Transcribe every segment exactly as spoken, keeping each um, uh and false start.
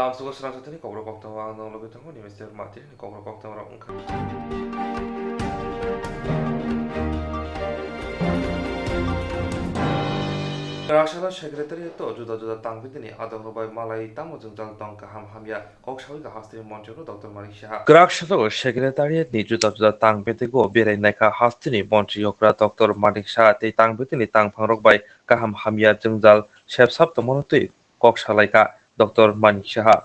Lamsugo srang sathani kokrok koktwma ang nang logi tongo, nini sir matiri ni kokrok koktwma rok wngkha. Kwrak salo secretariat o juda juda tang bidini adong rok bai malai tamo jwngjal tong kaham hamya. Kok sawi ka hasteni montri no Doctor Manik Saha. Kwrak salo secretariat ni juda juda tang bidego berai naikha hasteni montri okra Doctor Manik Saha tei tang bidini tangphang rok bai kaham hamya jwngjal sepsap tongmano twi kok salaikha Doctor Manik Saha.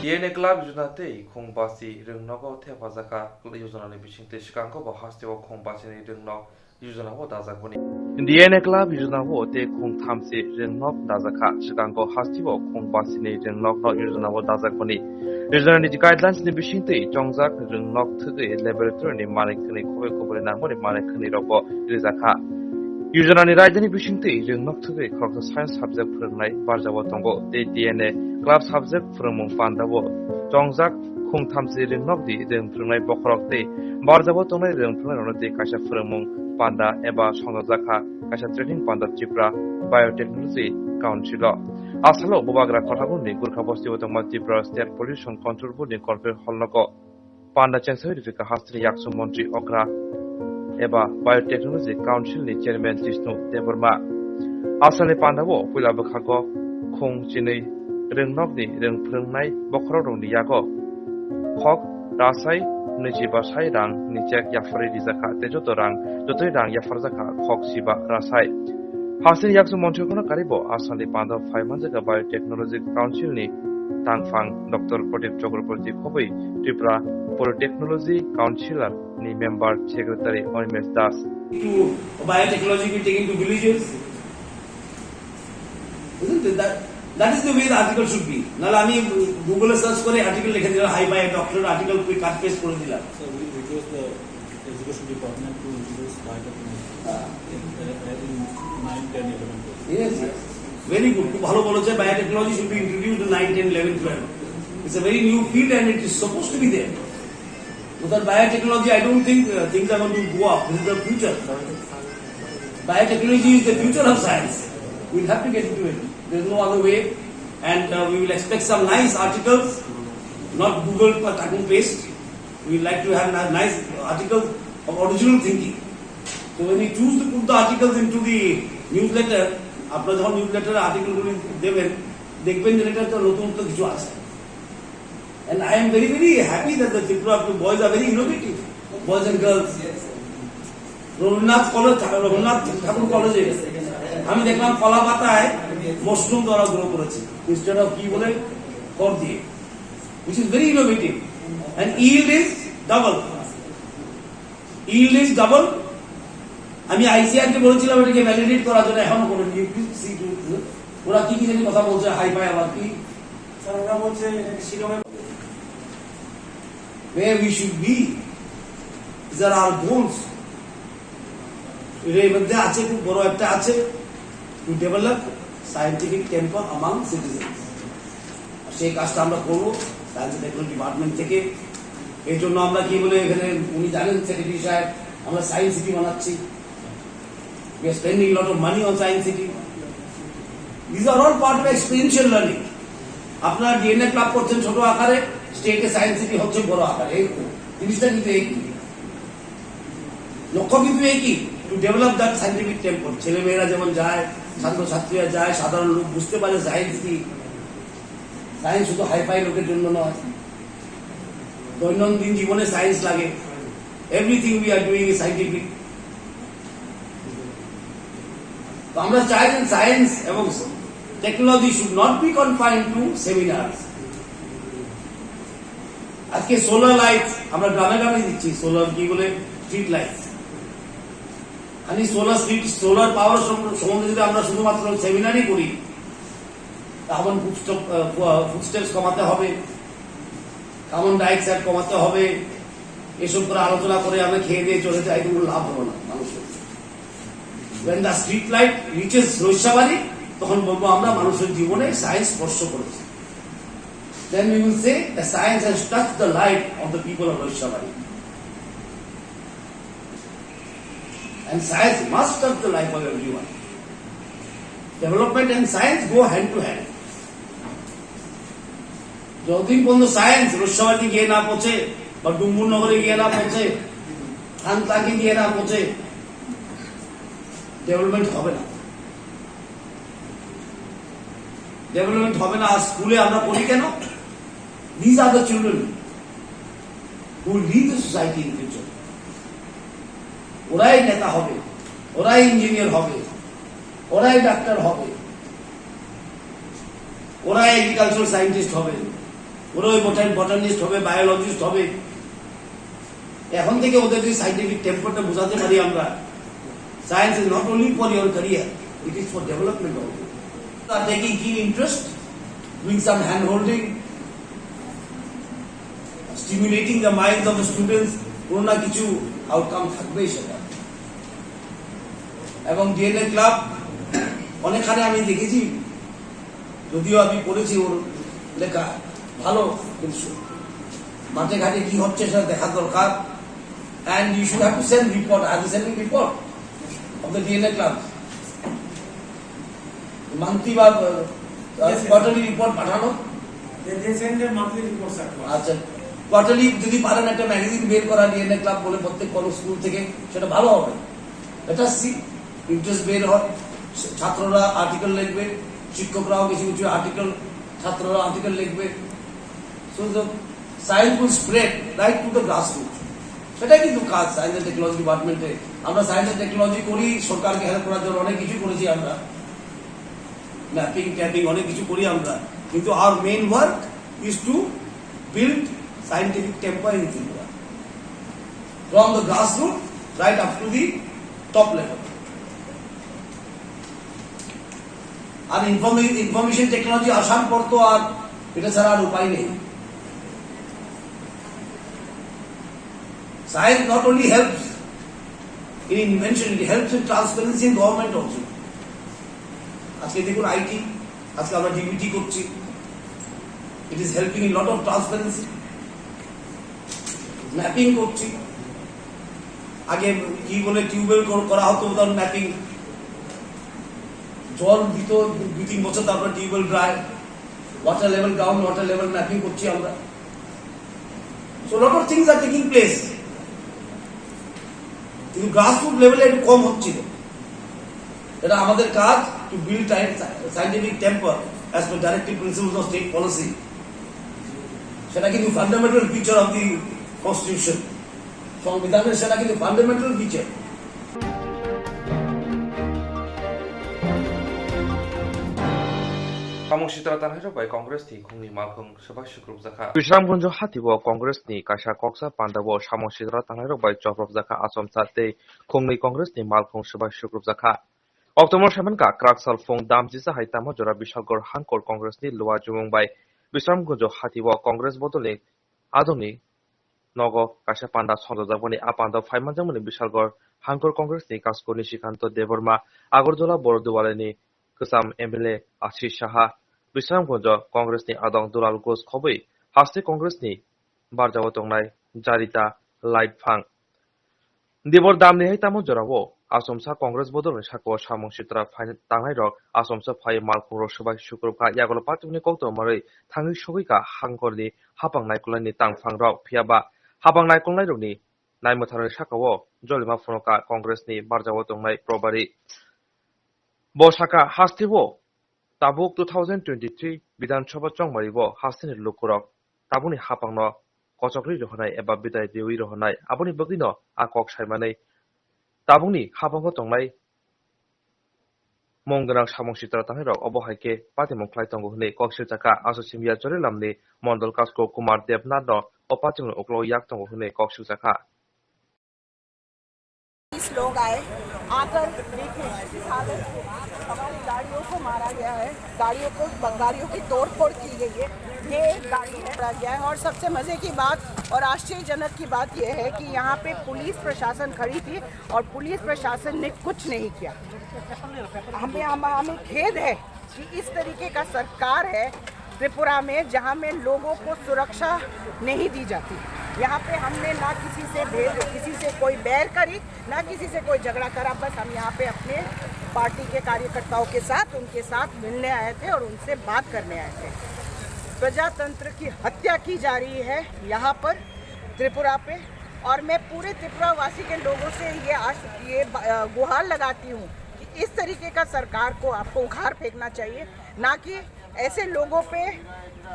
D N A club yojana tei khung basi rwngnogo thepajakha yojanani bisingtwi swkango bo hasteo khung basini rwngnok yojana o dajak boni. D N A club yojana o tei khung thamchi rwngnok dajak kha, swkango hasteo khung basini rwngnok no yojana o dajak boni. Yojanani guidelines ni bisingtwi chongjak rwngnok thwgwi laboratory ni manwi khwnwi khoboi khoboi nangmani manwi khwnwi rokbo rijak kha. Yojanani raidani bisingtwi rwngnok thwgwi khoroksa science subject phwrwngnai barjao tongo tei D N A club subject phwrwngmung pandao chongjak khung thamchi rwngnokni rwng phwrwngnai bokhorok tei barjao tongnai rwng phwrwngnairokno tei kaisa phwrwngmung panda eba songjajakha kaisa training panda Tripura Biotechnology Council-o. Asalo bubagra kothabundi Gurkha bostio tongma Tripura State Pollution Control Board-ni corporate hall nogo panda chengsawi rwphikha hasteni yaksu montri okra eba Biotechnology Council-ni chairman Jishnu Debbarma. Asalni pandao puila bwkhago khung chinwi rwngnokni rwng phwrwngnai bokhorokrokni yago khok rasai nwichiba sai rang ni chek yapharwi rijakha tei joto rang, jotoni rang yapharjakha khok siba rasai. Hasteni yaksu montri okra no karibo asalni pandao phai manjakha Biotechnology Council-ni tangphang Doctor Pradip Chakraborty khobwi Tripura Polytechnology Council-ni member secretary Animesh Das. To biotechnology be taken to villages, isn't it? That, that is the way the article should be. নাহলে আমি Google-এ search করে article লিখে দিলাম, high by doctor article, cut paste করে দিলাম। So we request the education department to introduce biotechnology in, uh, in nine, ten, eleven, twelve. Yes, yes. Very good. খুব ভালো বলেছে, biotechnology should be introduced in nine, ten, eleven, twelve. It's a very new field and it is supposed to be there. Without biotechnology, I don't think, uh, things are going to go up. This is the future. Biotechnology is the future of science. We'll have to get into it. There's no other way. And, uh, we will expect some nice articles, not Google, but cut and paste. We like to have ni-, nice articles of original thinking. So when you choose to put the articles into the newsletter, আপনারা যখন নিউজলেটারে আর্টিকেলগুলি দেবেন, দেখবেন যে এটা একটা নতুনত্ব কিছু আছে। And I am very, very happy that the Tripura boys are very innovative, boys and girls. Rabindranath college, Rabindranath Thakur কলেজে আমি দেখলাম কলা পাতায় মাশরুম তারা গ্রো করেছে, instead of কি বলে, খড় দিয়ে, which is very innovative and yield is double. Yield is double. আমি আইসিআর কে বলেছিলাম এটাকে ভ্যালিডেট করার জন্য, এখনো করেনি। প্লিজ সি টু, ওরা কি কি জানি কথা বলছে, হাই ফাই আবার কি। স্যার, ওরা বলছে এটা কি শিলংয়ে। Where we should be, these are our goals. এর মধ্যে আছে, খুব বড় একটা আছে, to develop scientific temper among citizens। সেই কাজটা আমরা করবো সায়েন্স টেকনোলজি ডিপার্টমেন্ট থেকে। এই জন্য আমরা কি বলে, এখানে উনি জানেন সেক্রেটারি সাহেব, আমরা সায়েন্স সিটি বানাচ্ছি। We are spending lot of money on science city. These are all part of experiential learning. আপনারা ডিএনএ ক্লাব করছেন ছোট আকারে, স্টেটে সায়েন্স সিটি হচ্ছে বড় আকারে। এই জিনিসটা কিন্তু একই, লক্ষ্য কিন্তু একই, to develop that scientific temper। ছেলেমেয়েরা যেমন যায়, ছাত্রছাত্রীরা যায়, সাধারণ লোক বুঝতে পারে সায়েন্স কি। সায়েন্স শুধু হাইফাই লোকের জন্য নয়, দৈনন্দিন জীবনে সায়েন্স লাগে। Everything we are doing is scientific। তো আমরা চাই যে সায়েন্স এবং technology should not be confined to seminars। আজকে সোলার লাইটস আমরা গ্রামে গ্রামে দিচ্ছি, সোলার কি বলে, স্ট্রিট লাইটস। খালি সোলার স্ট্রিট, সোলার পাওয়ার সম্বন্ধে যদি আমরা শুধুমাত্র সেমিনারই করি, কার্বন ফুটস্টেপস কমাতে হবে, কার্বন ডাইঅক্সাইড কমাতে হবে, এসব করে আলোচনা করে আমরা খেয়ে দিয়ে চলে যাই, কোনো লাভ হলো না মানুষের। When the street light reaches Raishyabari, তখন বলবো আমরা মানুষের জীবনে সায়েন্স স্পর্শ করেছে। Then we will say the science has touched the life of the people of Raishyabari. And science must touch the life of everyone. Development and science go hand to hand. যতদিন পর্যন্ত সায়েন্স রৈশাবাড়ি গিয়ে না পৌঁছে বা ডুম্বুরনগরে গিয়ে না পৌঁছে, থানতাকে গিয়ে না পৌঁছে, ডেভেলপমেন্ট হবে না। ডেভেলপমেন্ট হবে না। আর স্কুলে আমরা পড়ি কেন? These are the children who lead the society in future. ওরাই নেতা হবে, ওরাই ইঞ্জিনিয়ার হবে, ওরাই ডাক্তার হবে, ওরাই এগ্রিকালচারাল সায়েন্টিস্ট হবে, ওরাই বটানিস্ট হবে, বায়োলজিস্ট হবে। এখন থেকে ওদের যদি সায়েন্টিফিক টেম্পারটা বোঝাতে পারি আমরা, science is not only for your career, it is for development also. Are taking keen interest, doing some hand holding, stimulating the minds of the students, কোনো না কিছু আউটকাম থাকবেই সেটা। এবং ডিএনএ ক্লাব অনেকখানে আমি দেখেছি, যদিও আমি পড়েছি ওর লেখা, ভালো, কিন্তু মাঠে ঘাটে কি হচ্ছে সেটা দেখার দরকার। And you should have to send report. Are they sending report of the DNA club? Monthly বা Yes, yes. কোয়ার্টারলি রিপোর্ট পাঠানো? They, they send their monthly reports across. আচ্ছা, কোয়ার্টারলি যদি পারেন একটা ম্যাগাজিন বের করা ডিএনএ ক্লাব বলে প্রত্যেক কোনো স্কুল থেকে, সেটা ভালো হবে। এটা সি ইন্টারেস্ট বের হয়, ছাত্ররা আর্টিকেল লিখবে, শিক্ষকরাও কিছু কিছু আর্টিকেল, ছাত্ররা আর্টিকেল লিখবে। So the science will spread right to the grassroots. সেটাই কিন্তু কাজ সায়েন্স অ্যান্ড টেকনোলজি ডিপার্টমেন্টে। আমরা সায়েন্স অ্যান্ড টেকনোলজি করি, সরকারকে হেল্প করার জন্য অনেক কিছু করেছি আমরা, ম্যাপিং ট্যাপিং অনেক কিছু করি আমরা, কিন্তু our main work is to build scientific temper in Tripura from the grassroots right up to the top level. আর ইনফরমেশন টেকনোলজি আসার পর তো আর এটা ছাড়া আর উপায় নেই। Science not only helps in invention, it helps in transparency in government also. আজকে দেখুন আইটি, আজকে আমরা ডিবিটি করছি, it is helping in lot of transparency. Mapping করছি, আগে কি বলে টিউবওয়েল করা হতো উইদাউট ম্যাপিং, জল দিত দুই তিন বছর, তারপর tubewell dry, water level, ground water level mapping করছি আমরা। So lot of things are taking place, কিন্তু গ্রাসরুট লেভেলে একটু কম হচ্ছিল। এটা আমাদের কাজ, to build scientific temper as per directive principles of state policy। সেটা কিন্তু fundamental feature of the constitution, সংবিধানের সেটা কিন্তু fundamental feature. Samung sitra tanai rok bai Congress ni khungni malkhung swbai sukrubjakha. Bisramganj hati o Congress ni kaisa koksa panda o samung sitra tanai rok bai choprobjakha Achomsa tei khungni Congress ni malkhung swbai sukrubjakha. October seven ka kwrak sal phung damjisa hai tamo jora Bishalgarh Hangkor Congress ni Luwa Jumung bai Bisramganj hati o Congress bodol ni adoni nogo kaisa panda songjajakmani. A panda phaimanjakmani Bishalgarh Hangkor Congress ni Kasko Nishikanta Debbarma, Agartala Borduwalani kwcham M L A Ashish Saha, Bisramganj Congress ni adong Dulal Ghosh khobwi haste Congress ni barjao tongnai Jarita Laitphang. Dibor damni hai tamo jorao Asomsa Congress bodolni sakao samung sitra phai tangnai rok Asomsa phai malkhung rok swbai sukrubkha, yagulo patimni kokto marwi thangwi sogwikha Hangkorni hapang naikolnaini tangphang rok, phiyaba hapang naikolnai rokni naimwtharni sakao jolima phunukha Congress ni barjao tongnai Probari. Bo sakha, hasteo tabuk two thousand twenty-three Bidhan Sabha chongmari bo hasteni lukurok tabukni hapangno kochokri rohornai eba bidai riwi rohornai. Aboni bagwino a kok saimani tabukni hapango tongnai mung gwnang samung sitra tangnairok obo hai khe patimung khlai tongo hwnwi kok silchakha. Aso simiya Chorilamni Mondol Kasko Kumar Debnathno o patimungni uklogo yak tongo hwnwi kok silchakha. बीस लोग आए, आकर देखे इस हालत में हमारी गाड़ियों को मारा गया है, गाड़ियों को, गाड़ियों की तोड़फोड़ की गई है। ये एक गाड़ी है, मारा गया है। और सबसे मजे की बात और आश्चर्यजनक की बात यह है कि यहाँ पे पुलिस प्रशासन खड़ी थी और पुलिस प्रशासन ने कुछ नहीं किया। हमें हम, हमें खेद है कि इस तरीके का सरकार है त्रिपुरा में, जहाँ में लोगों को सुरक्षा नहीं दी जाती। यहाँ पे हमने ना किसी से भेद, किसी से कोई बैर करी, ना किसी से कोई झगड़ा करा, बस हम यहाँ पे अपने पार्टी के कार्यकर्ताओं के साथ, उनके साथ मिलने आए थे और उनसे बात करने आए थे। प्रजातंत्र की हत्या की जा रही है यहाँ पर त्रिपुरा पे, और मैं पूरे त्रिपुरा वासी के लोगों से ये आश-, ये ब-, अ, गुहार लगाती हूँ कि इस तरीके का सरकार को आपको उखाड़ फेंकना चाहिए, ना कि ऐसे लोगों पे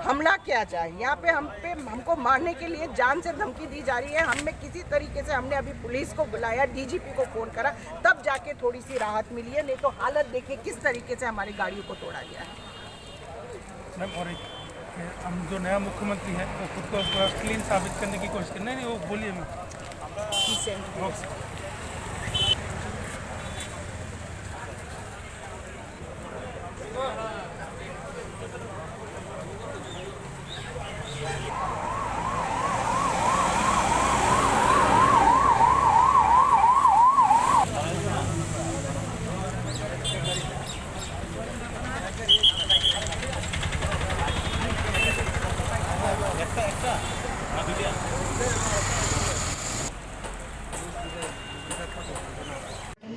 हमला किया जाए। यहाँ पे हम पे, हमको मारने के लिए जान से धमकी दी जा रही है। हमें किसी तरीके से, हमने अभी पुलिस को बुलाया, डीजीपी को फोन करा, तब जाके थोड़ी सी राहत मिली है, नहीं तो हालत देखिए किस तरीके से हमारी गाड़ियों को तोड़ा गया है। मैम, और एक, हम जो नया मुख्यमंत्री है वो खुद को पूरा क्लीन साबित करने की कोशिश कर, नहीं नहीं, वो बोलिए ma'am. He sent me. Okay.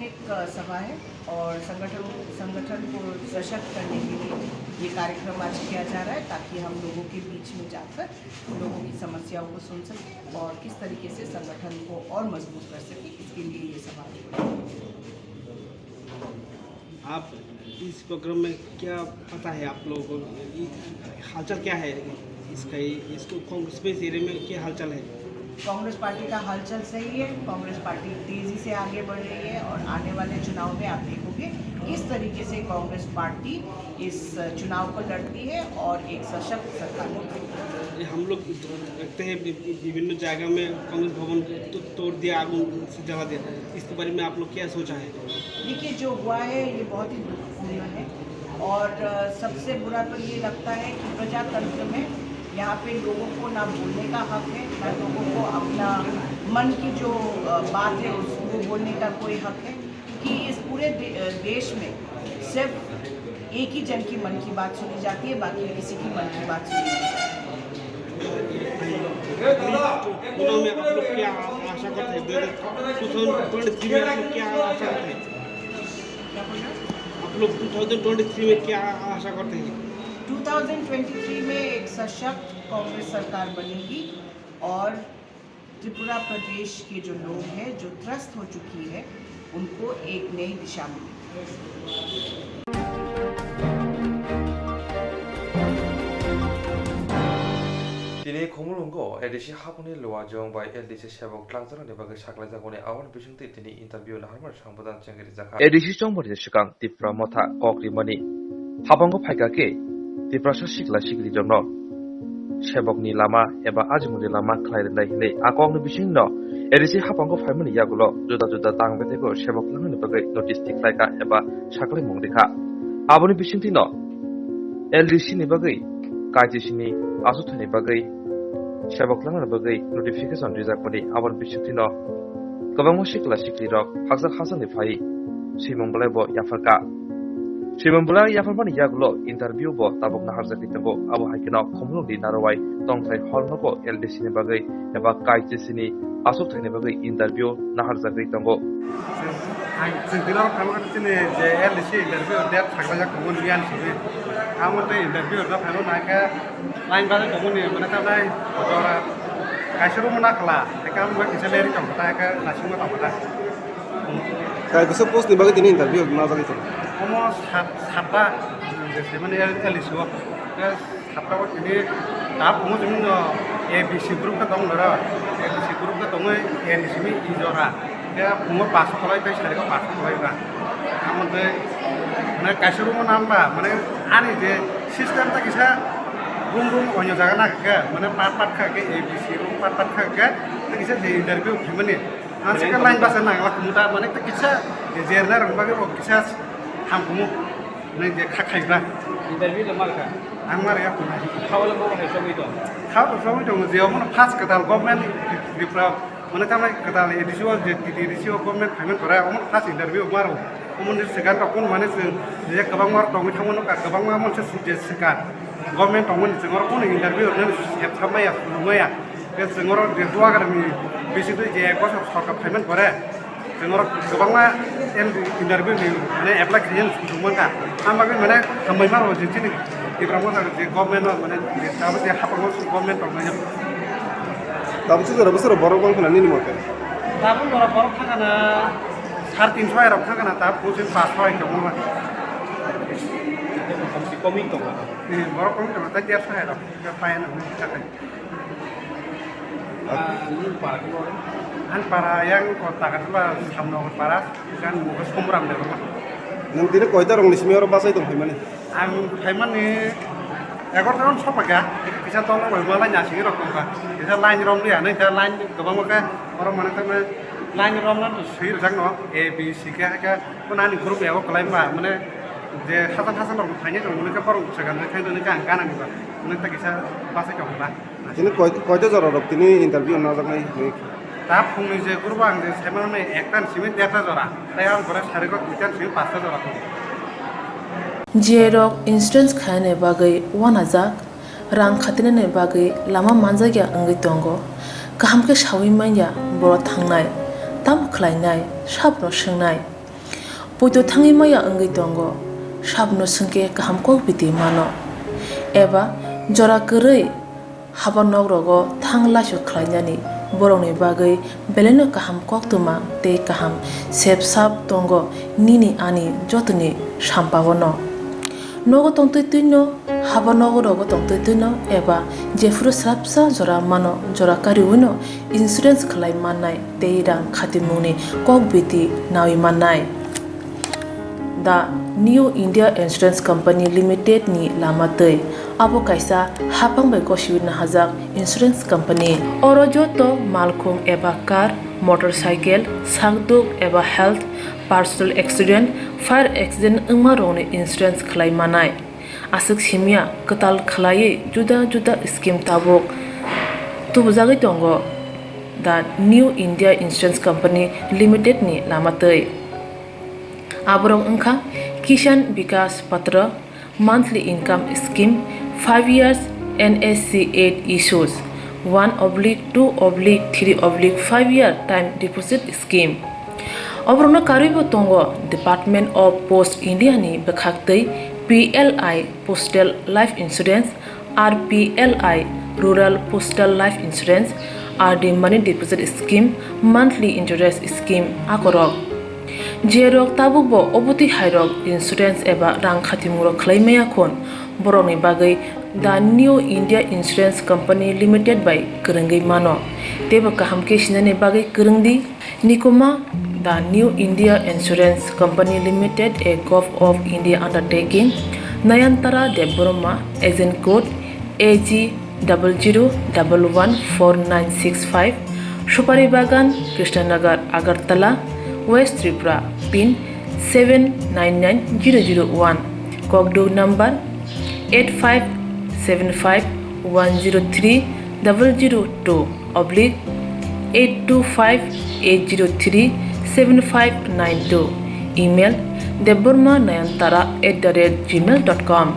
एक सभा है और संगठन संगठन को सशक्त करने के लिए ये कार्यक्रम आज किया जा रहा है, ताकि हम लोगों के बीच में जाकर लोगों की समस्याओं को सुन सकें और किस तरीके से संगठन को और मजबूत कर सकें, इसके लिए ये सभा। आप इस प्रोग्राम में क्या पता है आप लोगों को? ये हालचाल क्या है इसका? ये, इसको कांग्रेस में इस एरिया में क्या हालचाल है? कांग्रेस पार्टी का हलचल सही है। कांग्रेस पार्टी तेजी से आगे बढ़ रही है और आने वाले चुनाव में आप देखोगे किस तरीके से कांग्रेस पार्टी इस चुनाव को लड़ती है और एक सशक्त सरकार बनाती है। ये हम लोग देखते हैं वि- वि- विभिन्न जगह में कांग्रेस भवन तो तोड़ दिया, आग से जला दिया। इसके बारे में आप लोग क्या सोचा है? देखिए, जो हुआ है ये बहुत ही दुखपूर्ण है और अ, सबसे बुरा तो ये लगता है कि प्रजातंत्र में यहाँ पे लोगों को ना बोलने का हक है, ना लोगों को अपना मन की जो अ, बात है उसको बोलने का कोई हक है, क्योंकि इस पूरे दे, अ, देश में सिर्फ एक ही जन की मन की बात सुनी जाती है, बाकी किसी की मन की बात सुनी नहीं जाती। चुनाव में आप लोग क्या आशा करते हैं? दो हज़ार, टू थाउजेंड ट्वेंटी थ्री में आप लोग क्या आशा करते हैं? आप लोग टू थाउजेंड ट्वेंटी थ्री में क्या आशा करते हैं? टू थाउजेंड ट्वेंटी थ्री में एक सशक्त कांग्रेस सरकार बनेगी और त्रिपुरा प्रदेश के जो लोग हैं, जो त्रस्त हो चुकी है, उनको एक नई दिशा मिलेगी। Tini Khumulwngo A D C hapungni Luajong bai L D C sebok tlangjaknani bagwi saklaijakmani aboni bisingtwi tini interview naharmani sambudan chengwi rijak kha. A D C chongmani swkang Tipra Motha kok rimani hapango phaikha khe Tiprasa sikla sikrijokno sebokni lama eba ajimungni lama khlai rwnai hinwi a kokni bisingno A D C hapango phaimani yagulo juda juda tang bethaibo sebok tlangmani bagwi notice tikhlaikha eba saklaimung rikha. Aboni bisingtwino L D C ni bagwi kaitwi sini aswk thani bagwi sebo khlangna bagwi notification rijakmani aboni bisingtwi no kwbangma sikla siklirok hakchak hakchakni phai swimung belai bo yapharkha. Swimung belai yapharmani yagulo interview bo tabuk naharjagwi tongo. Abo hai kheno Khumulwngni Narwai tongthai hall nogo L D C ni bagwi eba K I C C ni achuk thaini bagwi interview naharjagwi tongo. Ang chwng tino phaibo chini je L D C interview date saklajak tongo ni yan sini. Amo tei interview no phaibo naikhe line bagwi tongo ni mane tamnai jora kaisa room na khla, eka amo kisa leri tong kha, eka naisingma tong kha. Kaisa post ni bagwi tini interview najagwi tongo. Omo sat, satba, je se mane L D C o. Satao tini ta phungo chwng no A B C group khe tong doro, A B C group khe tongwi A D C ni i jora, khe phungo pass kholai tei sari o pass kholai ba. Amo tei mane kaisa room o namba mane ani je system ta kisa room room onyo jaga na khe mane part part kha khe A B C room part part kha khe tei kisa je interview khaimani. Ang se khe line basa nang la kumuta mane tei kisa je jernai rok bagwi bo kisa ham kumu. Nang je kha khai ba. Interview le mar kha? Ang mar ya khuna. Khao le bo hai sogwi tong? Khao to sogwi tong, je omo first kwtal government Tripura, mane tamo kwtal A D C o je T T A D C o government payment kore, omo first interview maro. Omo ni second to kun mane se je kwbangma tongwi thangmano ka kwbangma mon se je second. Government tongmani chwng oro kunu interview rwnani sep thap maya, phunuk maya. Khe chwng oro je duagrani bisingtwi je ek bosor sorkar payment kore. Chwng oro kwbangma en-, interview ni mane apply khaiyani sujung mankha. Ang bagwi mane hambai mano je chini Tipra Motha je government no mane je tabuk je hapang o government tong manya. Tabuk se jora bosoro borok bang khna nini mote? Tabuk jora borok thangana sar tinso hai rok thangana tabuk se pas hai tongma. Koming tong. Ni borok koming tong ta der sai rok. Khe payano hwnwi kha khai. Ah, nini para khe oro? Ani para yang ko Takarjala Samnagar para, gan mugo Somram de roma. Nwng tini koita rokni simi oro bachai tong phaimani? Ang phaimani egarota rok sokphaikha, kisa tolrok bai malai nasing rok tongkha. Kisa line romliya, nai khe line kwbangma khe oro mane tamo line romna to swi rwjakno A B C khe, hakhe phano ani group ego kwlai ba, mane je hasan hasan rok phainai tong, mane khe borok swkang khe thang tong khe ang gana ni ba, mane ta kisa bachai tong ba. Tini koi-, koita jora rok tini interview najaknai hinwi? Ta phungni je group ang je saimanmani ekta ni simi derta jora, tei ang pore sarikok duita ni simi pasta jora tongo. J rok insurance khainani bagwi uanajak, rang khatinani bagwi lama manjakya wngwi tongo. Kaham khe saui manya borok thangnai, tamo khlainai, sabno swngnai. Poito thangwi maya wngwi tongo, sabno swngkhe kaham kok biti mano. Eba jora kwrwi haba nokrogo thang laisu khlainani borokni bagwi belaino kaham koktwma tei kaham sep sap tongo nini ani jotoni sampao no. Nogo tongtwi twino, haba nogo rogo tongtwi twino eba jephuru swrapsa jora mano jora kariwino insurance khlai mannai tei rang khatimungni kok biti naui mannai. The New India Insurance Company Limited ni lama twi abo kaisa hapang bai gosiwi nahajak insurance company. Oro joto malkhung eba car, motorcycle, sakduk eba health, personal accident, fire accident wngma rokni insurance khlai manai. Aswk simya kwtal khwlaiwi juda juda scheme tabuk tubujagwi tongo the New India Insurance Company Limited ni lama twi. Aborok wngkha Kisan Vikas Patra, monthly income scheme, five years N S C eight issues, one oblique two oblique three oblique five year time deposit scheme. Oborokno karwibo tongo Department of Post India ni bwkhaktwi P L I Postal Life Insurance, R P L I Rural Postal Life Insurance, R D Money Deposit Scheme, Monthly Interest Scheme akorok. Jerok tabukbo obotwi hairok insurance eba rang khatimung rok khlai maya khun, borokni bagwi The New India Insurance Company Limited bai kwrwngwi mano. Teibo kaham khe sinani bagwi kwrwngdi. Nikuma, The New India Insurance Company Limited, a Govt of India undertaking, Nayantara Debbarma, agent code A G double zero double one four nine six five, Supari Bagan, Krishnanagar, Agartala, West Tripura, pin seven nine nine zero zero one, kokduk number eight five seven five one zero three double zero two oblique eight two five eight zero three seven five nine two, email debbarma nayantara at the rate gmail dot com.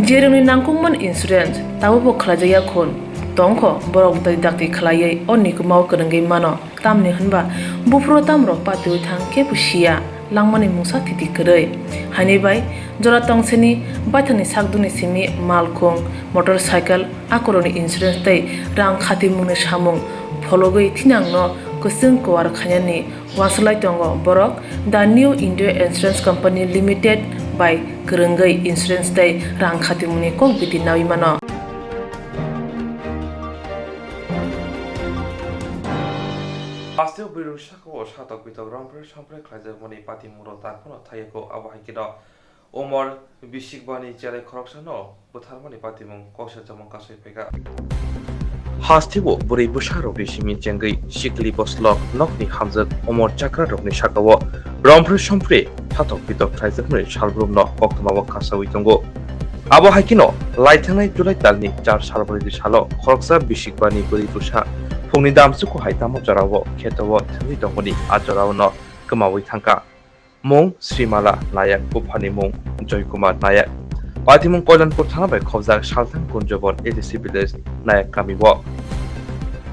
Jerwngni nangkukmani insurance tabukbo khlaijakya khun tongkho, borok dai dakti khlaiwi o nikumao kwrwngwi mano, tamni hwnba buphuru tamrok patiwi thang kebo siya. Langmani mungsa thiti kwrwi. Haini bai jora tongseni baithangni sakduni simi malkhung, motorcycle, akorokni insurance tei rang khatimungni samung phologwi thinangno kwchwng kuar khainani uansuk lai tongo borok. The New India Insurance Company Limited bai kwrwngwi insurance tei rang khatimungni kok biti naui mano. Hasteo bwrwi bwsakao satok pitok romphre somphre khlaijakmani patimungno tak phano thaiyago, abo hai kheno Umor bisikbani cherai khoroksano butharmani patimung koksa chamung kasui phaikha. Hasteo bwrwi bwsarokni simi chengwi sikli boslok nokni hamjwk Umor Chakra rokni sakao romphre somphre satok pitok khlaijakmani salbrumno koktwmao kasaui tongo. Abo hai kheno laithangnai July talni char salbrwi salo khoroksa bisikbani bwrwi bwsa phungni damchuku hai tamo jorao kheto o thwngwi tongmani a jorao no kwmaui thangkha. Mung Srimala Nayak, buphani mung Joykumar Nayak. Patimung Koilanpur thana bai khobjak Salthang Kunjobon A D C village Nayak kami o.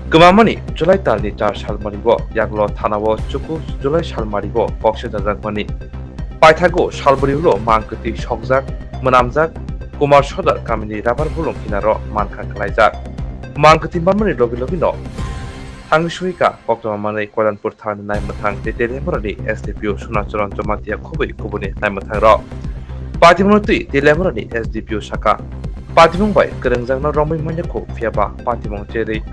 Kwmamani July talni char salmari o yaklo thana o chuku July salmari o kokse dajakmani. Paithago salbari ulo mangkwtwi sokjak, mwnamjak Kumar Sodar kamini Rabar Bulung kinaro mankha khlaijak. Mangkwtwi manmani logi logi no thangwi suika koktwma manwi Koilanpur thani naimwthang tei Teliamurani S D P O Sunacharan Jamatia khobwi kubuni naimwthang rok. Patimungno twi Teliamurani S D P O saka, patimung bai kwrwngjakno romwi manya kho, phiyaba patimung cherwi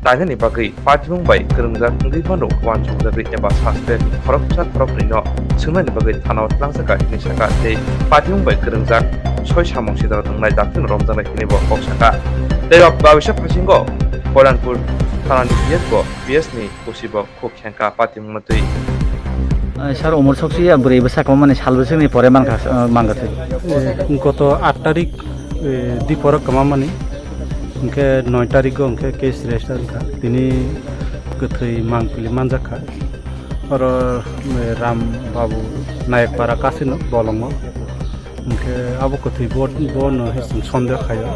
tainani bagwi patimung bai kwrwngjak wngwi mano uansukjagwi eba suspect khoroksa khoroknwino swngnani bagwi thanao twlangjakha hinwi saka tei patimung bai kwrwngjak soi samung sitaro tongnai dakti romjaknai hinwi bo kok saka. Tei rok babisa phasingo Koilanpur thanani P S bo P S ni O C bo khuk khengkha patimungno twi. Sir, umor soksi ya bwrwi bwsa kwmamani sal bwswkni pore mankha, eh, mankha twi. Eh, goto aat tarik, eh, diporo kwmamani, hwnkhe noi tarigo hwnkhe case register wngkha. Tini kwthwi mangpili manjakha. Oro, eh, Ram Babu Nayak Para Kasino bolongo. Hwnkhe abo kwthwi bo, bono chwng sondeho khaio.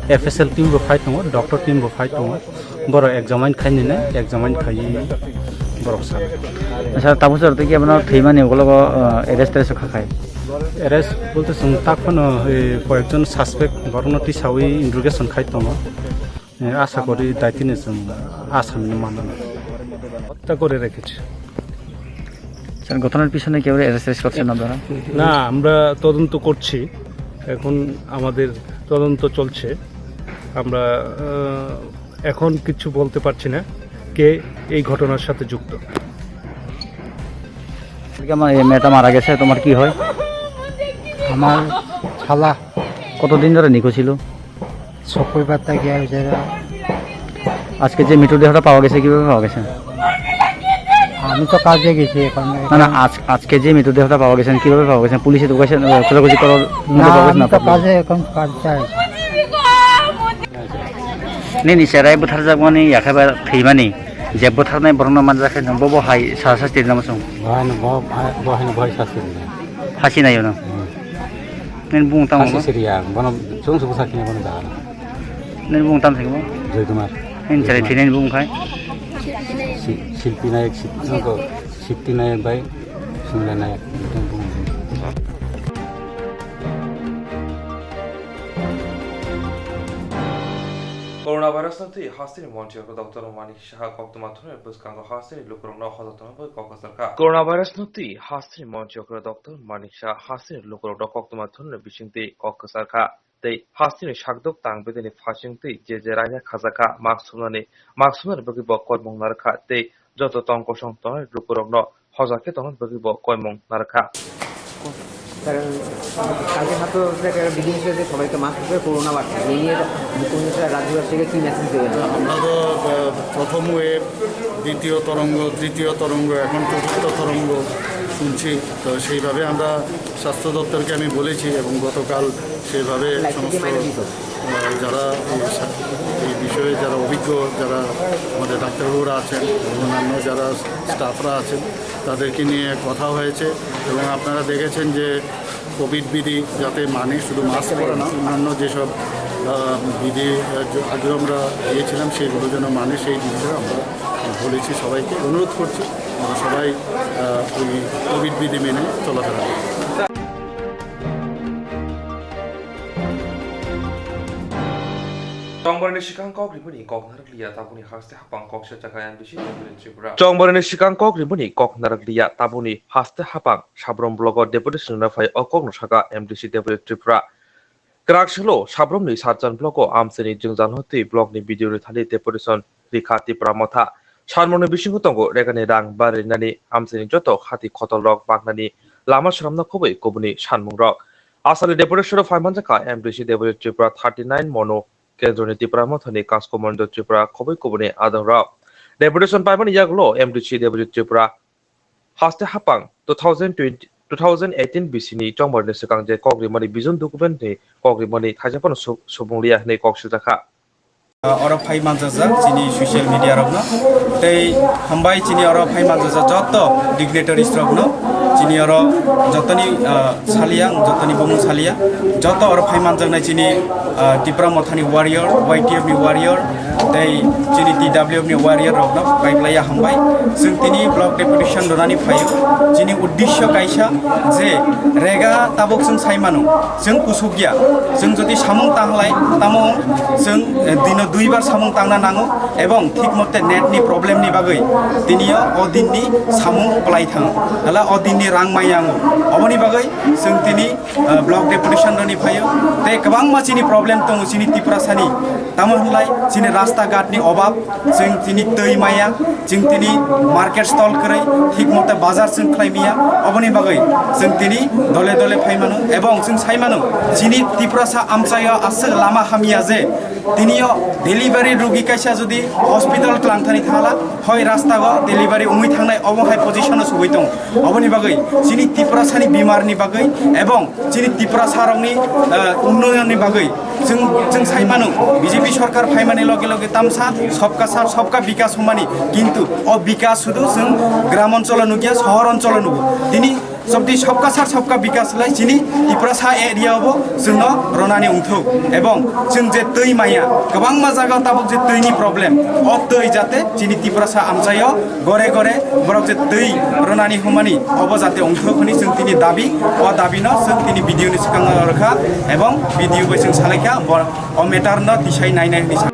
F S L team bo phai tongo, doctor team bo phai tongo. Borok examine khainai, examine khaiwi borok sa. Sir, tabuk sir tei kebono thwimani ugulogo, uh, arrest tereso khakhai? Arrest bolte chwng tak phano, eh, koyekjon suspect borokno tisawi interrogation khai tongo. Eh, asa kori daitino chwng asamino manana. হত্যা করে রেখেছে। স্যার, ঘটনার পিছনে কেউ অ্যারেস্ট করছেন আপনারা? না, আমরা তদন্ত করছি, এখন আমাদের তদন্ত চলছে। আমরা, আহ, এখন কিছু বলতে পারছি না কে এই ঘটনার সাথে যুক্ত। আজকে আমার এই মেয়েটা মারা গেছে, তোমার কি হয়? আমার শালা। কতদিন ধরে নিখোঁজ ছিল? শুক্রবার থেকে হয়েছে এরা। আজকে যে মৃতদেহটা পাওয়া গেছে, কিভাবে পাওয়া গেছে? আমি তো কাজে গেছি এখন। না, না, আজ-, আজকে যে মৃতদেহটা পাওয়া গেছে, কিভাবে পাওয়া গেছে? পুলিশে তো কাছে, আহ, খোঁজাখুঁজি করার মধ্যে না, পাওয়া গেছে আমি না তো পাওয়া গেছে? কাজে এখন কাজ চাই। Nini cherai bwtharjakmani yakhe ba thwimani je bwtharnai borokno manjakhe nwng bobo hai sa sasti rinama chwng. Bohai no bo, bo hai no bohai sasti rinai. Hasi nayo no. Hmm. Nini bung tamo. Hasi siriya, bono chwng subu sakni bono jaga. Nini bung tam singmo? Joy Kumar. Nini cherai thwinani bung khai? Si-, Silpi Nayak, Sip-, noko, Sipti Nayak bai, Sumla Nayak. Corona virus no twi hasteni monthiyok doctor Manik Saha koktwma thumnai bwskango hasteni lukurokno hojak tongna bagwi kok kwcharkha. Corona virus no twi hasteni monthiyok doctor Manik Saha hasteni lukurokno koktwma thumnai bisingtwi kok kwcharkha. Tei hasteni sakdok tang bedeni phasing twi je je raina khajakha mask sumnani, mask sumnani bagwi bo koimung narwkha tei joto tong kosong tongnai lukurokno hojak khe tongna bagwi bo koimung narwkha. কারণ কালকে ছাত্র ছাত্রীরা একটা বিধি নিষেধ আছে, সবাইকে মাস্ক পরতে, করোনা বাড়ছে, এই নিয়ে মুখ্যমন্ত্রী স্যার রাজ্যবাসীকে কী মেসেজ দেবেন? আমরা তো, আহ, প্রথম ওয়েভ, দ্বিতীয় তরঙ্গ, তৃতীয় তরঙ্গ, এখন চতুর্থ তরঙ্গ শুনছি। তো সেইভাবে আমরা স্বাস্থ্য দপ্তরকে আমি বলেছি এবং গতকাল সেইভাবে লাইটটা কি সমস্ত, মাইরে দিত? আহ, যারা এই সা-, এই বিষয়ে যারা অভিজ্ঞ, যারা আমাদের ডাক্তারবাবুরা আছেন, অন্যান্য যারা স্টাফরা আছেন, তাদেরকে নিয়ে কথা হয়েছে। এবং আপনারা দেখেছেন যে কোভিড বিধি যাতে মানে, শুধু মাস্ক পরা না, অন্যান্য যেসব আহ, বিধি আহ, য- আগেও আমরা দিয়েছিলাম, সেইগুলো যেন মানে, সেই বিষয়ে আমরা বলেছি, সবাইকে অনুরোধ করছি আমরা সবাই আহ, ওই কোভিড বিধি মেনে চলাফেরা করব। Chongbarni swkang kok rimani kok narwkliya taboni haste hapang kok se chakha M D C Deputy Tripura. Chongbarni swkang kok rimani kok narwkliya taboni haste hapang Sabrom blogo deputation rwna phai o kokno saka M D C Deputy Tripura. Kwrak salo Sabromni Satchan blogo amchaini jwngjal no twi blogni B D O ni thani deputation rikha Tipra Motha. Sanmungni bisingo tongo regani rang barinani amchaini joto khati khotol rok baknani lama swnamna khobwi kubuni sanmung rok. Asali deputation rok phaimanjakha M D C Deputy Tripura thirty nine mono kendroni Tipra Mothani Kaskomando Tripura khobwi kubuni adongrok. Deputation paimani yagulo M D C Deputy Tripura haste hapang two thousand twenty, two thousand eighteen bisini chongbarni swkang je kok rimani vision document ni kok rimani thaisa phano su-, subung liya hinwi kok swijak kha. Oro phai manjajak chini social media rokno. Tei hambai chini oro phai manjajak joto dignitaries rokno. Chini oro jotoni, ah, salia, ang jotoni bumung salia. Joto oro phai manjaknai chini, ah, Tipra Mothani warrior, Y T F ni warrior, tei chini T W F ni warrior rokno kaiplaiya hambai. Chwng tini block deputation rwnani phaio. Chini uddisyo kaisa je rega tabuk chwng sai mano, chwng kusukya. Chwng jodi samung tanglai, tamo chwng, eh, dino duibar samung tangna nango, ebong thik mote net ni problem ni bagwi tinio o din ni samung kwlai thango. Hala o din ni rang mai yango. Oboni bagwi chwng tini, eh, block deputation roni phaio. Tei kwbangma chini problem tongo chini Tiprasani. Tamo hwnlai chini rasta ghat ni obab, chwng tini twi maya, chwng tini market stall kwrwi, thik mote bazar chwng khlai maya, oboni bagwi chwng tini dole dole phai mano, ebong chwng sai mano, chini Tiprasa amchaio aswk lama hamya je tinio delivery rugi kaisa jodi hospital twlang thani thangla, hoi rastago delivery wngwi thangnai, obo hai position o sogwi tongo. Oboni bagwi chini Tiprasani bimar ni bagwi ebong chini Tiprasa rokni, eh, unnoyon ni bagwi chwng, chwng sai mano, B J P sorkar phaimani loge loge tamsa sabka sath, sabka bikas hwnmani, kintu o bikas sudu chwng gram oncholo nukya, sohor oncholo nugo. Tini sobdi sabka sath, sabka bikas lai chini Tiprasa area bo chwngno ronani wngthok. Ebong chwng je twi maya, kwbangma jaga tabuk je twi ni problem, o twi jate chini Tiprasa amchaio gore gore borok je twi rwnani hwnmani obo jate wngthok hwnwi chwng tini dabi, o dabi no chwng tini B D O ni swkango rwkha ebong B D O bai chwng salaikha, bo o matter no tisai nainai hwnwi sa.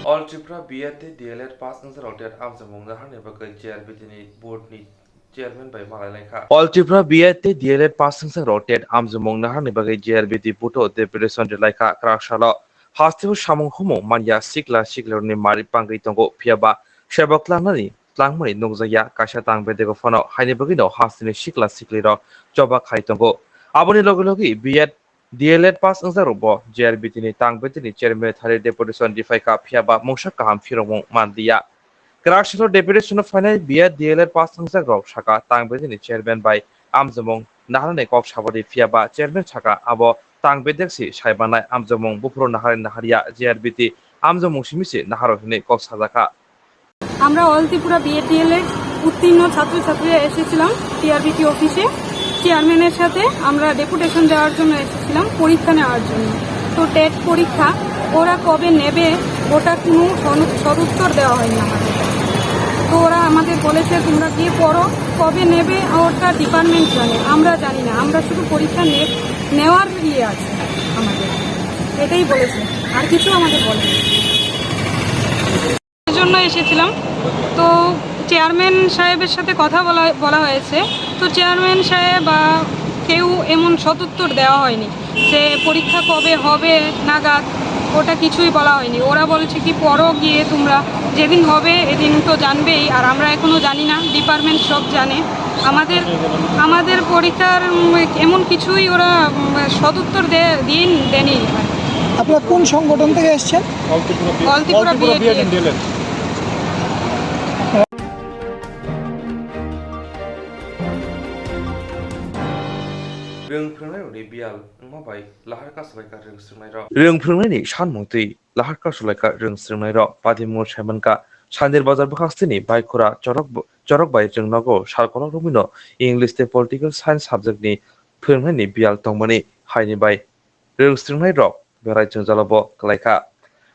All Tripura B Ed tei D L Ed pass wngjakrok TET amchaimung naharni bagwi J R B T ni board ni chairman bai malai laikha. All Tripura B Ed tei D L Ed pass wngjakrok TET amchaimung naharni bagwi J R B T buto deputation rwlaikha kwrak salo. Hasteo samung humung manya sikla siklirokni mari pangwi tongo, phiyaba sebo klangnani tlangmani nukjakya kaisa tang bedego phano, haini bagwino hasteni sikla siklirok choba khai tongo. Aboni loge loge B Ed D L Ed pass wngjakrokbo J R B T ni tang bedeni chairman thani deputation riphaikha, phiyaba mungsa kaham phirokmung manliya. Kwrak salo deputation-o phainai B Ed D L Ed pass wngjakrok saka tang bedeni chairman bai amjomung naharnai kok sabadi, phiyaba chairman saka abo tang bedek si sai manai amjomung buphuru nahari nahariya J R B T amjomung simi si naharo hinwi kok sajakha. আমরা অল Tripura B Ed D.El.Ed উত্তীর্ণ ছাত্রছাত্রীরা এসেছিলাম টিআরবিটি অফিসে চেয়ারম্যানের সাথে। আমরা ডেপুটেশন দেওয়ার জন্য এসেছিলাম, পরীক্ষা নেওয়ার জন্য। তো টেট পরীক্ষা ওরা কবে নেবে, ওটা কোনো সন-, সদুত্তর দেওয়া হয়নি আমাদের। তো ওরা আমাদের বলেছে, "তোমরা গিয়ে পড়ো, কবে নেবে ওটা ডিপার্টমেন্ট জানে, আমরা জানি না, আমরা শুধু পরীক্ষা নে-, নেওয়ার ইয়ে আছে আমাদের", এটাই বলেছে, আর কিছু আমাদের বলেনি। জন্য এসেছিলাম। তো চেয়ারম্যান সাহেবের সাথে কথা বলা, বলা হয়েছে। তো চেয়ারম্যান সাহেব বা কেউ এমন সদুত্তর দেওয়া হয়নি যে পরীক্ষা কবে হবে নাগাদ, ওটা কিছুই বলা হয়নি। ওরা বলছে কি, "পড়ো গিয়ে তোমরা, যেদিন হবে এদিন তো জানবেই, আর আমরা এখনো জানি না, ডিপার্টমেন্ট সব জানে।" আমাদের, আমাদের পরীক্ষার, উম, এমন কিছুই ওরা, উম, সদুত্তর দে-, দিয়ে দেনি। আপনারা কোন সংগঠন থেকে এসছেন? অল ত্রিপুরা বি-, all Tripura all Tripura B Ed B Ed D Ed. Rwng phwrwngnairokni biyal wngma bai lahar kasulaikha rwng swrwngnairok. Rwng phwrwngnaini sanmung twi lahar kasulaikha rwng swrwngnairok. Padimung saimankha, Sandir Bazar bwkhak sini Baikhura chorok, chorok bai rwng nogo sal kolok romwino English tei Political Science subject ni phwrwngnaini biyal tongmani haini bai rwng swrwngnairok berai jwngjalo bo kwlaikha.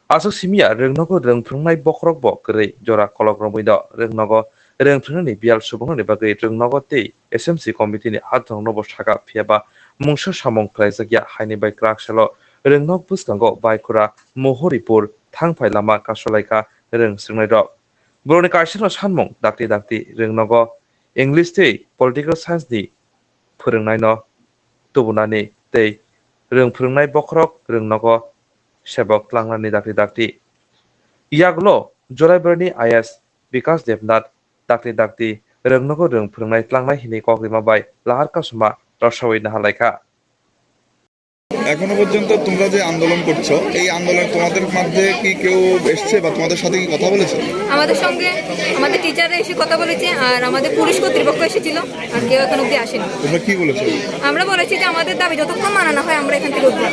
Aswk simiya rwng nogo rwng phwrwngnai bokhorok bo kwrwi jora kolok romwino rwng nogo rwng phwrwngnani biyal subungnani bagwi rwng nogo tei S M C committee ni adrongno bo sakha, phiyaba mungsa samung khlaijakya haini bai kwrak salo rwng nok bwskango Baikhura Mohoripur thangphai lama kasulaikha rwng swrwngnairok. Borokni kaisano sanmung dakti dakti rwng nogo English tei Political Science ni phwrwngnaino tubunani tei rwng phwrwngnai bokhorok rwng nogo sebok tlangnani dakti dakti. Yagulo Joraibarni I S Bikas Debnath dakti dakti rwng nogo rwng phwrwngnai tlangnai hinwi kok rima bai lahar kasuma rosaui nahalaikha. এখনো পর্যন্ত তোমরা যে আন্দোলন করছো, এই আন্দোলনে তোমাদের মধ্যে কি কেউ এসছে বা তোমাদের সাথে কি কথা বলেছে? আমাদের সঙ্গে আমাদের টিচাররা এসে কথা বলেছে, আর আমাদের পুলিশ কর্তৃপক্ষ এসেছিল, আর কেউ এখন অবধি আসেনি। তোমরা কি বলেছো? আমরা বলেছি যে আমাদের দাবি যতক্ষণ মানা না হয়, আমরা এখান থেকে উঠবো না।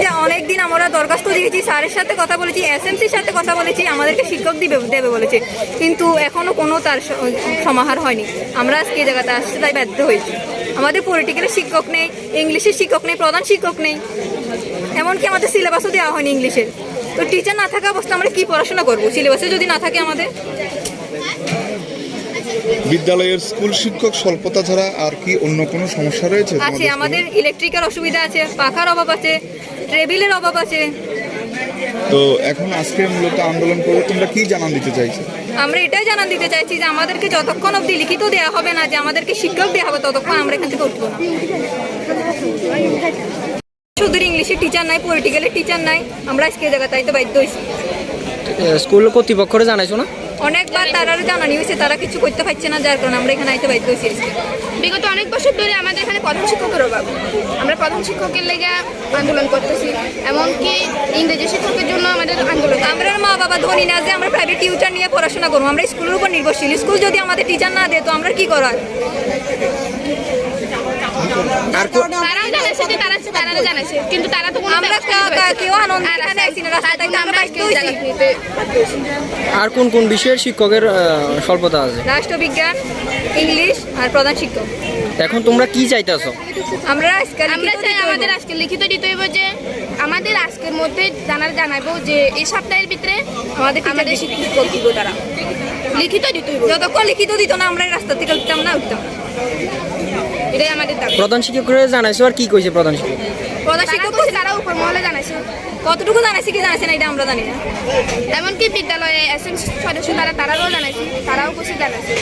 যে অনেকদিন আমরা দরখাস্ত দিয়েছি, স্যারের সাথে কথা বলেছি, এসএমসির সাথে কথা বলেছি, আমাদেরকে শিক্ষক দিবে, দেবে বলেছে, কিন্তু এখনো কোনো তার স-, সমাহার হয়নি। আমরা আজকে এই জায়গাতে আসতে তাই বাধ্য হয়েছি। আমাদের পলিটিক্যালের শিক্ষক নেই, ইংলিশের শিক্ষক নেই, প্রধান শিক্ষক নেই, এমনকি আমাদের সিলেবাসও দেওয়া হয়নি ইংলিশের। তো টিচার না থাকা অবস্থা আমরা কি পড়াশোনা করবো, সিলেবাসে যদি না থাকে আমাদের? বিদ্যালয়ের স্কুল শিক্ষক স্বল্পতা ছাড়া আর কি অন্য কোনো সমস্যা রয়েছে আছে, তোমাদের স্কুলে? আমাদের ইলেকট্রিকের অসুবিধা আছে, পাখার অভাব আছে, টেবিলের অভাব আছে। তো এখন আজকে মূলত আন্দোলন করে তোমরা কি জানান দিতে চাইছো? আমরা এটাই জানান দিতে চাইছি যে আমাদেরকে যতক্ষণ অবধি লিখিত দেওয়া হবে না, যে আমাদেরকে শিক্ষক দেওয়া হবে, ততক্ষণ আমরা এখান থেকে উঠবো না। শুধু ইংলিশের টিচার নাই, পলিটিক্যালের টিচার নাই, আমরা আজকে এই জায়গাতে আইতে বাধ্য হয়েছি। এ, স্কুল কর্তৃপক্ষরে জানাইছো না? অনেকবার তারারও জানানি হয়েছে, তারা কিছু করতে পারছে না, যার কারণে আমরা এখানে আইতে বাধ্য হয়েছি আজকে। বিগত অনেক বছর ধরে আমাদের এখানে প্রধান শিক্ষকের অভাব। আমরা প্রধান শিক্ষকের লেগে আন্দোলন করতেছি, এমনকি ইংরেজি শিক্ষকের জন্য আমাদের আন্দোলন। আমরা মা বাবা ধনী না যে আমরা প্রাইভেট টিউটর নিয়ে পড়াশোনা করবো, আমরা স্কুলের উপর নির্ভরশীল। স্কুল যদি আমাদের টিচার না দেয়, তো আমরা কি করার? আর কো- তারাও জানাইছে যে তারা, তারা জানাইছে, কিন্তু তারা তো কোনো আমরা ব্যবস্থা কা-, কা-, নিতে পারছে না। কেউ আনন্দ আর এখানে আইছি না, রাস্তায় আমরা আমরা বাধ্য হইছি। আর কোন কোন বিষয়ের শিক্ষকের, আহ, স্বল্পতা আছে? রাষ্ট্রবিজ্ঞান, ইংলিশ আর প্রধান শিক্ষক। এখন তোমরা কি চাইতেছো? আমরা আজকে আমরা লিখিত চাই দিতে আমাদের হইব। আজকে লিখিত দিতে হইব যে আমাদের আজকের মধ্যে জানার জানাবো যে এই সপ্তাহের ভিতরে আমাদের টিচার আমাদের দিতে শিক্ষক দিব তারা। লিখিত দিতে হইব। যতক্ষণ লিখিত দিত না, আমরা এই রাস্তা থেকে উঠতাম না, উঠতাম না। এটাই আমাদের দাবি। প্রধান শিক্ষকরে জানাইছো, আর কি কইছে প্রধান শিক্ষক? প্রধান তারা শিক্ষক কইছে, কইছে তারা উপর মহলে জানাইছে। কতটুকু জানাইছে কি জানাইছে না, এটা আমরা জানি না। এমনকি বিদ্যালয়ে এসএমসি সদস্য তারা, তারারও জানাইছে, তারাও কিছু জানাইছে।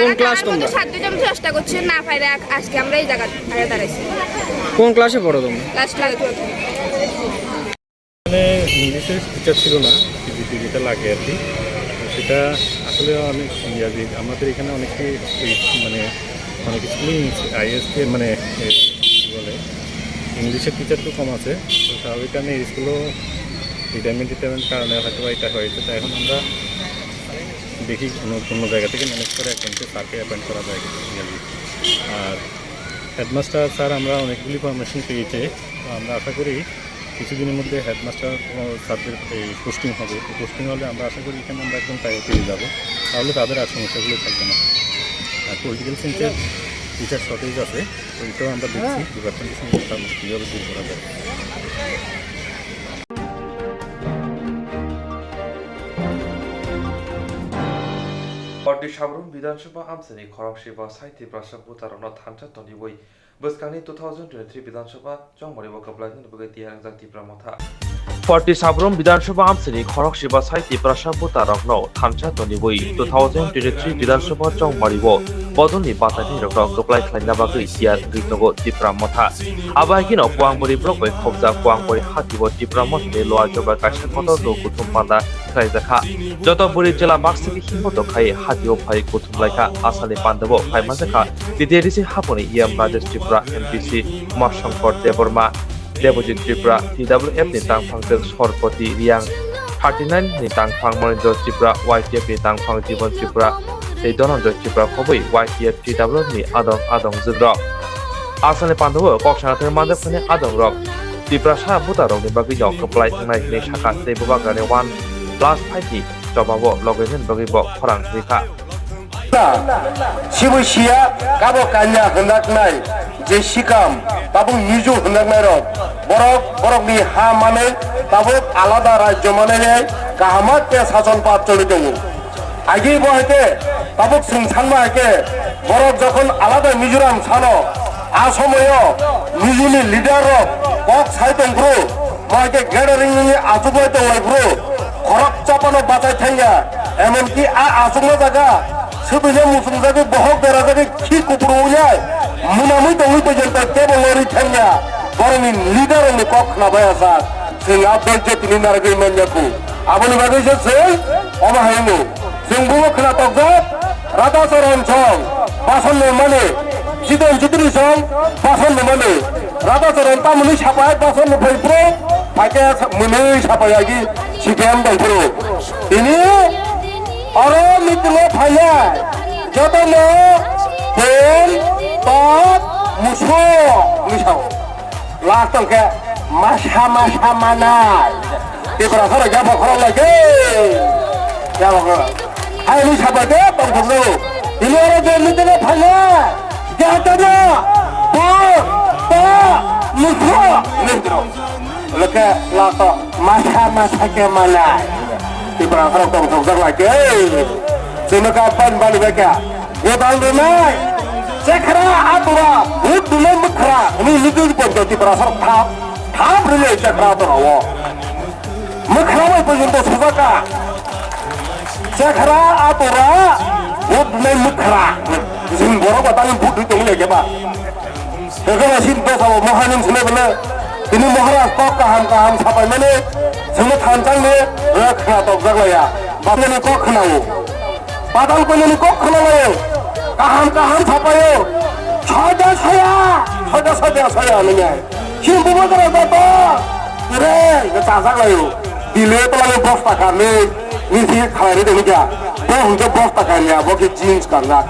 কোন তারা, ক্লাস তারার মধ্যে তোমরা? সাধ্য যেমন চেষ্টা করছে, না পারে আ-, আজকে আমরা এই জায়গায় আয়া দাঁড়াইছি। কোন ক্লাসে পড়ো তোমরা? Class twelve. মানে ইংলিশের টিচার ছিল না, সিজিপি যেটা লাগে আর কি। তো সেটা আসলে অনেক ইয়া যে আমাদের এখানে অনেকে এই মানে অনেক স্কুলিং আইএসকে মানে এ, কী বলে ইংলিশের টিচার তো কম আছে। তো স্বাভাবিক কারণে এই স্কুলও রিটায়ারমেন্ট রিটায়ারমেন্ট কারণে হয়তো বা এটা হয়েছে। তো এখন আমরা দেখি কোনো কোনো জায়গা থেকে ম্যানেজ করে একজনকে স্যারকে অ্যাপয়েন্ট করা যায় কিনা। আর হেডমাস্টার স্যার আমরা অনেকগুলি পারমিশন পেয়েছে। তো আমরা আশা করি কিছুদিনের মধ্যে হেডমাস্টার স্যারদের এই পোস্টিং হবে। তো পোস্টিং হলে আমরা আশা করি এখানে আমরা একদম প্রায় পেয়ে যাবো, তাহলে তাদের আর সমস্যাগুলো থাকবে না। আর পলিটিক্যাল সায়েন্সের টিচার শর্টেজ আছে, তো এটাও আমরা দেখছি ডিপার্টমেন্টের সঙ্গে মোটামুটি কীভাবে দূর করা যায়। Poti Sabrum Bidhan Sabha amchini khorok siba sai Tiprasa butarokno thansa toniwi bwskangni two thousand twenty-three Bidhan Sabha chongmari o kwplainani bagwi tiyar wngjak Tipra Motha. Poti Sabrum Bidhan Sabha amchini khorok siba sai Tiprasa butarokno thansa toniwi two thousand twenty-three Bidhan Sabha chongmari o bodolni batainirokno kwplai khlaina bagwi tiyar wngwi tongo Tipra Motha. Abo hai kheno Kuangbori block bai khobjak Kuangbori hati o Tipra Mothani Loa Joba kaisa kotor rok kuthum panda khlaijakha. Joto bwrwi jela maksiki himbo tongkhai hatio phai kuthum laikha. Asani pandao phai manjakha T T A D C haponi E M Rajesh Tripura, M P C Umashankar Debbarma, Debojit Tripura, T W F ni tangphang Sorpoti Riang, thirty nine ni tangphang Monindra Tripura, Y T F ni tangphang Jibon Tripura, tei Dhananjoy Tripura khobwi Y T F T W ni adong adong jwkrok. Asalni pandao kok sana thangwi manjakmani adongrok Tiprasa voterrokni bagwino kwplai wngnai hwnwi sakha tei bubagrani one plus five ni chobao logi wngnani bagwibo khorang rikha. Sibo siya kabo kanya hwnjaknai je sikam tabuk Mizo hwnjaknairok borok borokni ha manwi tabuk alada rajyo manwi kaham khe sason pad choli tongo. Agi bo hai khe tabuk chwng sanma hai khe borok jokhon alada Mizoram sano, a somoyo Mizoni leader rok kok sai tong phuru, bo hai khe gathering wngwi achuk lai tong lai phuru, khorok chapano bachai thangya, emonki a achukma jaga swtwino muchungjagwi bohok berajagwi khi kupuru wngnai mwnamwi tongwi tongya tei kebo lori thangya, borokni leader rokni kok khna bai aswk. Chwng a bejjotini narwgwi manya kho. Aboni bagwi se chwng omo hai wngo. Chwng bubo khna tokjak, Radhacharan song bason nungmani, Jiten Chitri song bason nungmani. Radhacharan tamoni sapai bason nungphai phuru, phai khe mwnwi sapai agi C P M tong phuru. Tini oro meeting o phainai jotono bom, tok, musuk ni sao. Last tong khe masa masa manai. Tiprasa rok yapha khorok lai khe. Yapha khorok. Hai ni sabai de tong thok no. Ini oro je ni tene phale. Jatana. Bo. Bo. Muso. Ni tro. Leke last o masa masa khe manai. Tiprasa rok tong thok jak lai khe. Sino ka pan bani beka. Godal rwnai, chekra atura, vote rwnai mwkhra, hwnwi nugwi ponto Tiprasa rok thap, thap rwnai chekra atura o. Mwkhra bai porjonto sujaka. Chekra atura, vote rwnai mwkhra. Jing borok ba tangwi vote rwi tongwi lai khe ba. Hwnkhe ba sin dosa bo mohanim swnai bwle. Tini Maharaj kok kaham kaham sapai mani, chwngno thanchang ni, rwk khna tokjak laiya. Bapnani kok khna o. Badal koinani kok khna lai. Kaham kaham sapai o. Soida saya, soida soida saya nanya. Sin bubo jara jato. Re, ke chajak lai o. Dile to lai bosta kami, ni si khalai re de ni kya. Bo hwnkhe bosta kanya, bo ke jeans kanjak.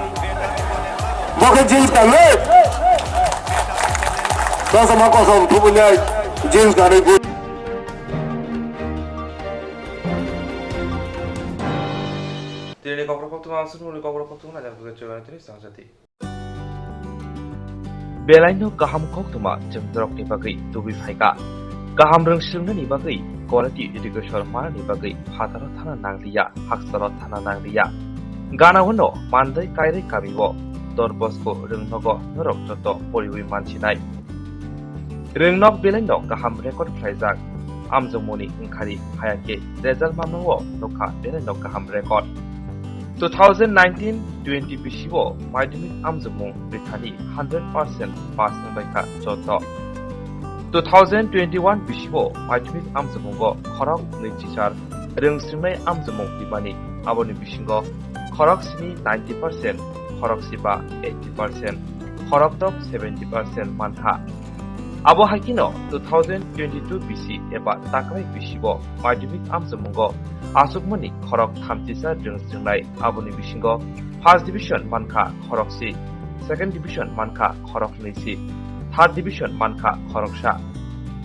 Bo khe jeans kanwi. Kosom ha kosom thubunyai jeans kanwi bu. Tini kokrok koktwma, ang swnmungni kokrok koktwma, najak twi chwraini tini sangjati. Belaino kaham koktwma chwng norokni bagwi tubui phaikha. Kaham rwng swrwngnani bagwi quality education manani bagwi phataro thana nangliya, haksaro thana nangliya. Ganao no Mandai Kairai kamio Don Bosco Rwngnogo norok joto poriwi mansinai. Rwngnok belaino kaham record khlaijak, amjokmungni wngkhari hayakhe result mamnao nukha belaino kaham record. Two thousand nineteen twenty bisio madhyamik amjokmung rithani hundred percent pass wngbaikha joto. Two thousand twenty-one bisio madhyamik amjokmungo khorok nwi chichar rwng swrwngnai amjokmung rimani, aboni bisingo khorok simi ninety percent, khorok siba eighty percent, khorok tok seventy percent mankha. Abo hai kheno two thousand twenty-two bisi eba takrai bisio madhyamik amjokmungo achukmani khorok thamchisa rwng swrwngnai, aboni bisingo first division mankha khorok si, second division mankha khorok nwi si, third division mankha khoroksa.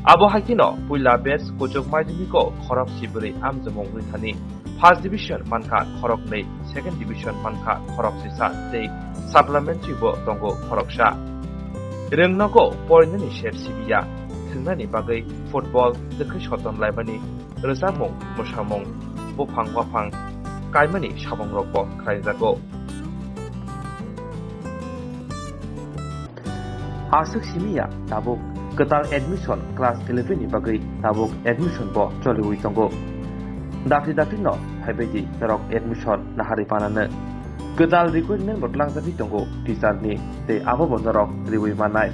Abo hai kheno puila batch kuchuk madhyamiko khorok sibri amjokmung rithani first division mankha khorok nwi, second division mankha khorok sisa tei supplementary bo tongo khoroksa. Rwngnogo porinani sep sibiya, thwngnani bagwi football twkhwi soton laimani, rwchapmung, mwsamung, buphang waphang kaimani sabongrokbo khlaijago. Aswk simi ya tabuk kwtal admission class eleven ni bagwi tabuk admission bo choliwi tongo. Dakti dakti no phaibaidi norok admission naharwi panano. Kwtal recruitment bo tlangjagwi tongo teacher ni tei abo bo norok riwi mannai.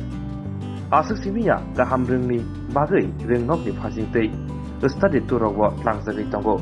Aswk simi ya kaham rwngni bagwi rwngnokni phasing tei study tour rok bo tlangjagwi tongo.